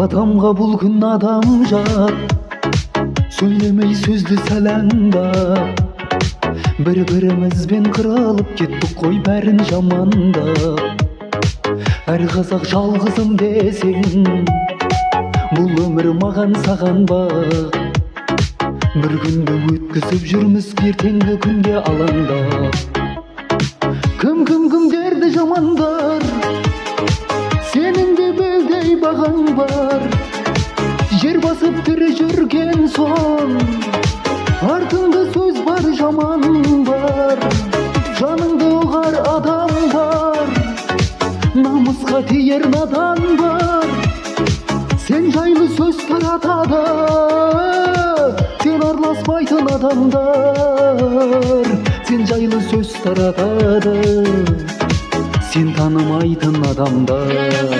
Адамға бұл күн адам жат, сөйлемей сөзді сәл аңдап. Бір бірімізбен қырылып кеттік қой бәрін жамандап. Әр қазақ жалғызым десең, бұл өмір маған, саған бақ. Бір күнді өткізіп жүрміз ертеңгі күнге алаңдап. Кім, кім, кімдерді жамандар? Сенің де белдей бағаң бар. Жер басып тірі жүрген соң, артыңда сөз бар, жаман бар, жаныңды ұғар адам бар, намысқа тиер надан бар. Сен жайлы сөз таратады сен араласпайтын адамдар, сен жайлы сөз таратады сен танымайтын адамдар.